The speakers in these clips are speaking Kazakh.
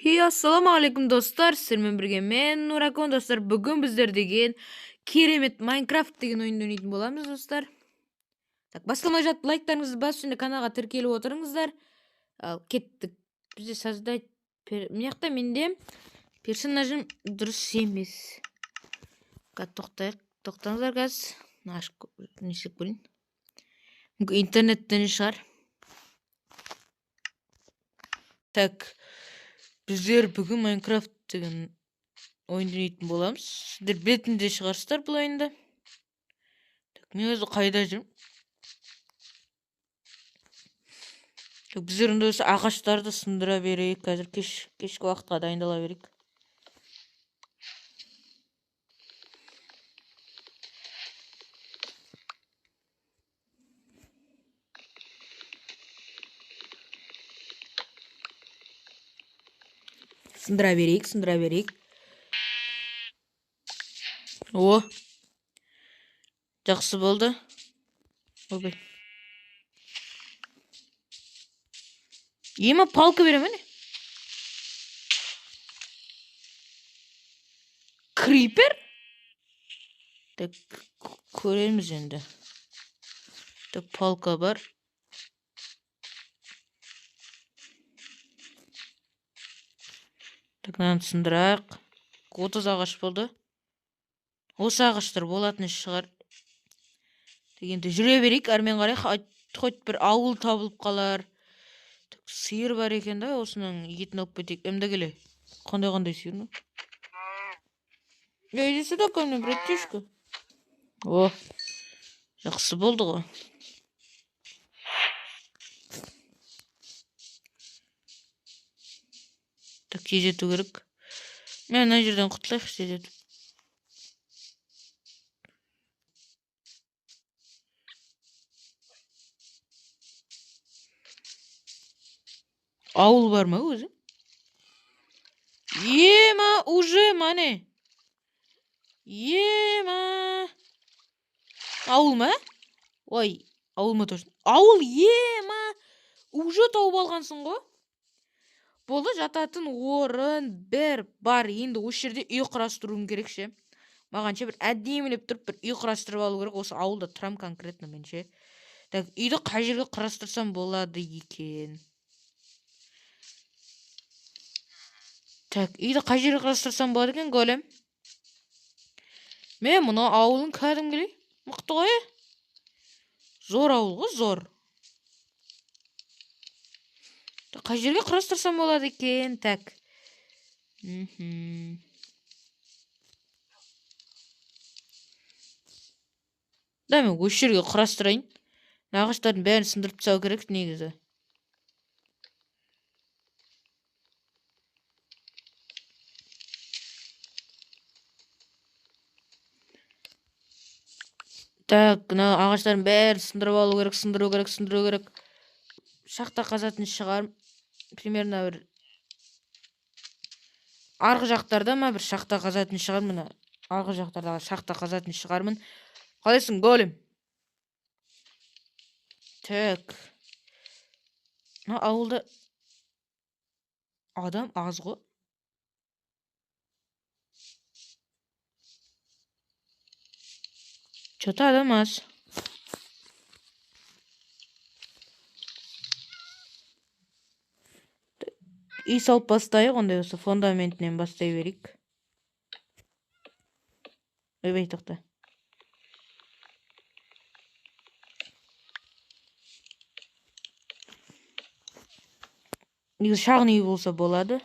Хей, ассалаумағалейкум достар, сіздермен бірге мен Нуракон достар. Бүгін біздер деген керемет Майнкрафт деген ойынды ойнайтын боламыз достар. Так, бастамай жатып лайктарыңызды басып, және каналға тіркеліп отырыңыздар. Ал кеттік. Бізде создать мына жақта менде персонажым дұрыс емес. Қазір тоқтайық, тоқтаңыздар қазір. Ашып не істеп көрейін. Мүмкін интернеттен шығар. Так, біздер бүгін Майнкрафт деген ойынды ойнайтын боламыз. Сіздер білетін де шығарсыздар бұл ойынды. Так, мен өзі қайда жүрмін? Так, біздер онда осы ағаштарды сындыра берейік. Қазір кешкі уақытқа дайындала берейік. Сындыра берейік, сындыра берейік. О! Жақсы болды. Ойбай. Ема палка бере ме не? Крипер? Так, көреміз енді. Так, палка бар. Так, мынаны сындырайық. 30 ағаш болды. Осы ағаштар болатын шығар. Так, енді жүре берейік, әрмен қарай хоть бір ауыл табылып қалар. Так, сиыр бар екен да, осының етін алып кетейік. Емді келе. Қандай-қандай сиыр мынау? Ей, иди сюда ко мне, братишка. О, жақсы болды ғой. Так, тездету керек. Мен мына жерден құтылайықшы тездетіп. Ауыл бар ма өзі? Ема, уже мане. Ема. Ауыл ма? Ой, ауыл ма точно? Ауыл, ема. Уже тауып алғансың ғой. Болды, жататын орын бір бар. Енді осы жерде үй құрастыруым керек ше. Маған ше бір әдемілеп тұрып бір үй құрастырып алу керек. Осы ауылда тұрам конкретно мен ше. Так, үйді қай жерге құрастырсам болады екен? Так, үйді қай жерге құрастырсам болады екен, голем? Мен мына ауылың кәдімгідей мықты ғой, е? Зор ауыл ғой, зор. Так, қай жерге құрастырсам болады екен? Так. Да, мен осы жерге құрастырайын. Мына ағаштардың бәрін сындырып тастау керек негізі. Так, мына ағаштардың бәрін сындырып алу керек, сындыру керек, сындыру керек. Шахта қазатын шығар. Примерно бір арғы жақтарда ма бір шахта қазатын шығар, мына арғы жақтардағы шахта қазатын шығармын. Қалайсың, голем? Так. Мына ауылда адам аз ғой. Чё-то адам аз. Үй салып бастайық, ондай болса фундаментінен бастай берейік. Ойбай, тоқта. Негізі шағын үй болса болады.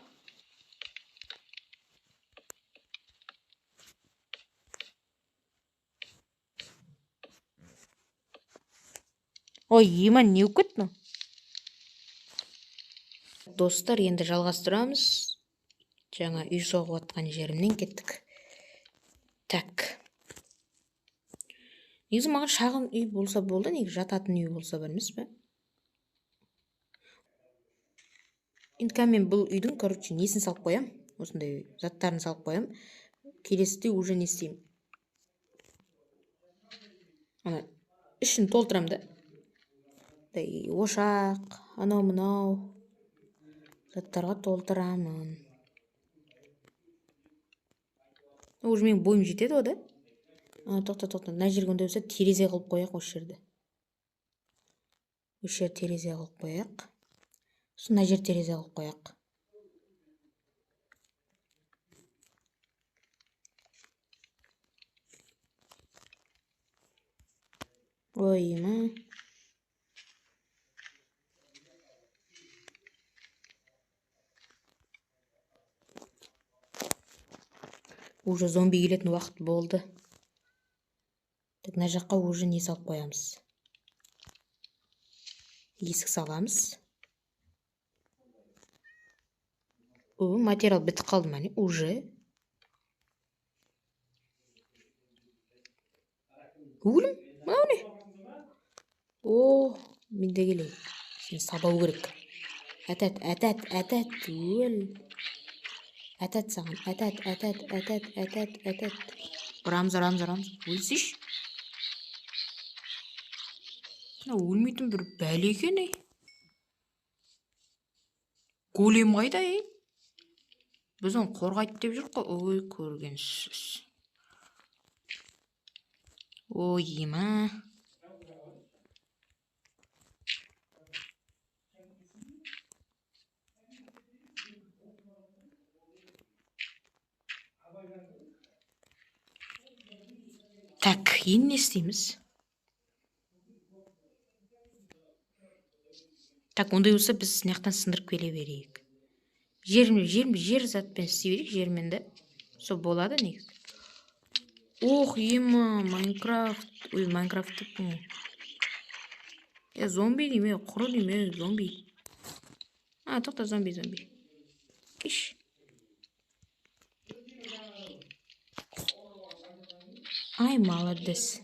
Ой, ема, не болып кетті мынау? Достар, енді жалғастырамыз. Жаңа үй соғып жатқан жерімнен кеттік. Так. Негізі маған шағын үй болса болды, негізі жататын үй болса бар емес пе? Енді қазір мен бұл үйдің, несін салып қоям? Осындай заттарын салып қоям. Келесіде уже не істеймін? Ана ішін толтырам да. Ошақ, анау мынау заттарға толтырамын. Уже менің бойым жетеді ғой, да? Тоқта, тоқта. Мына жерге ондай болса терезе қылып қояйық осы жерді. Осы жер терезе қылып қояйық. Сосын мына жер терезе қылып қояйық. Ой, ма. Уже зомби келетін уақыт болды. Так, мына жаққа уже не салып қоямыз? Есік саламыз. О, материал бітіп қалды ма, не? Уже. Өлім? Мынау не? О, мен де келейін. Сені сабау керек. Әтәт, әтәт, әтәт, өл. Әтәт саған, әтәт, әтәт, әтәт, әтәт, әтәт. Ұрамыз, ұрамыз, ұрамыз. Өлсейші. Мына өлмейтін бір бәле екен, ей. Голем қайда, ей? Біз оны қорғайды деп жүрік қой. Ой, көргенсіз. Ой, ема. Так, енді не істейміз? Так, ондай болса біз мына жақтан сындырып келе берейік. Жер затпен істей берейік, жермен де. Сол болады негізі. Ох, ема, Майнкрафт. Ой, Майнкрафт деппін ғой. Е, зомби деймін, құры деймін, зомби. А, тоқта, зомби, зомби. Кеш. Ай, молодец.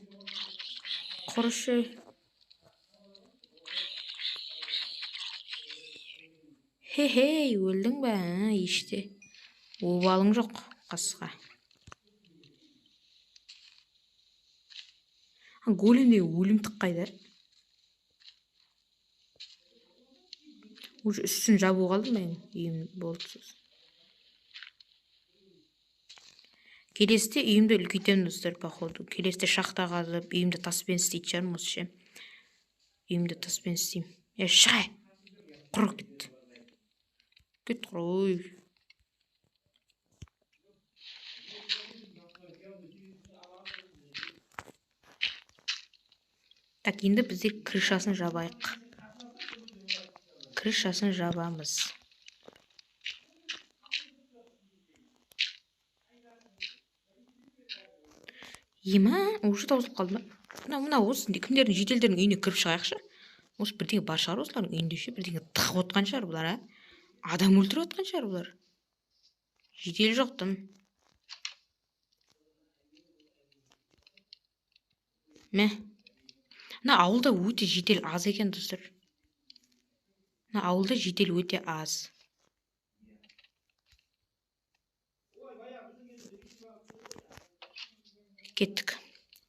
Құрышы. Хе-хей, өлдің бе, а, еште. Обалың жоқ, қасқа. Голем деген өлімтік қайда? Уже үстін жабу қалды ма енді? Үйім болды сосын. Келесіде үйімді үлкейтемін, достар, походу. Келесіде шахта қазып, үйімді таспен істейтін шығармын осы ше. Үйімді таспен істеймін. Е, шай! Құр кет. Кет құр, ой. Так, енді бізде крышасын жабайық. Крышасын жабамыз. Ема, уже таусылып қалды ма? Мына осы кімдердің, жителдердің үйіне кіріп шығайықшы. Осы бірдеңе бар шығар осылардың үйінде ше, бірдеңе тығып отқан шығар бұлар, а? Адам өлтіріп отқан шығар бұлар. Жедел жоқ тым. Мә. Мына ауылда өте жедел аз екен, достар. Мына ауылда жедел өте аз. Кеттік.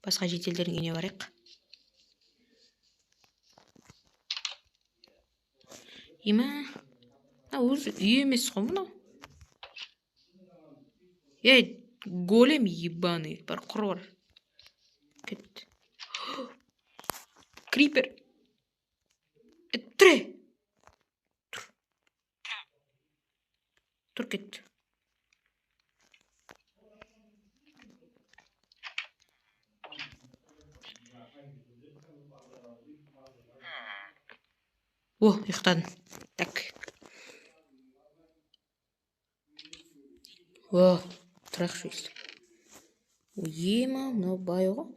Басқа жителдердің үйіне барайық. Ема, мына өзі үй емес қой мынау. Ей, голем ебаный, бар, құр бар. Кет. Крипер. Тіре. Тұр. Тұр, кет. О, ұйықтадым. Так. О, тұрайықшы өйстіп. О, ема, мынау бай ғой.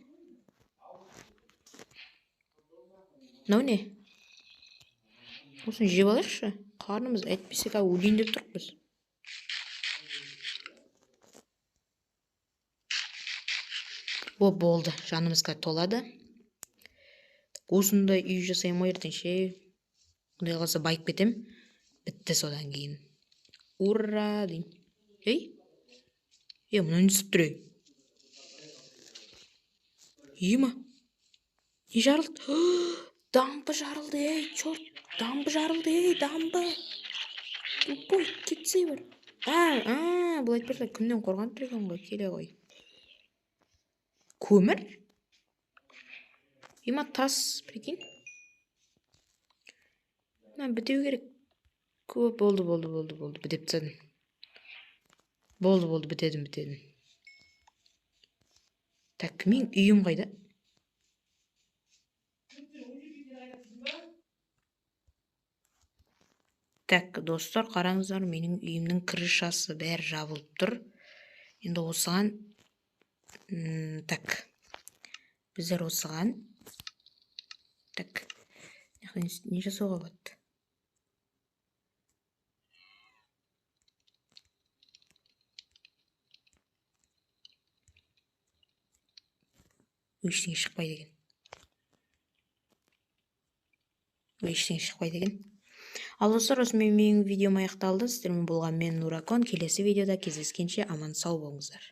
Мынау не? Осыны жеп алайықшы. Қарнымыз әйтпесе қазір өлейін деп тұрмыз. О, болды. Жанымыз қазір толады. Осындай үй жасаймын ғой ертең ше. Құдай қаласа байып кетем. Бітті содан кейін. Ура деймін. Ей? Е, мынау не түсіп тұр, ей? Ема? Не жарылды? Дамбы жарылды, ей, черт. Дамбы жарылды, ей, дамбы. Тупой, кетсей бар. А, бұл айтпақшы, күннен қорғанып тұр екен ғой, келе ғой. Көмір? Има тас, прикинь. Мына бітеу керек. Көп болды, болды, болды, болды. Бітеп тастадым. Болды, болды, бітедім, бітедім. Так, мен үйім қайда? Так, достар, қараңыздар, менің үйімнің крышасы бәрі жабылып тұр. Енді осыған, так, біздер осыған, так, не жасауға болады? Ештеңе шықпайды екен. Ештеңе шықпайды екен. Ал достар, осымен менің видеом аяқталды. Сіздермен болған мен Нуракон. Келесі видеода кездескенше аман сау болыңыздар.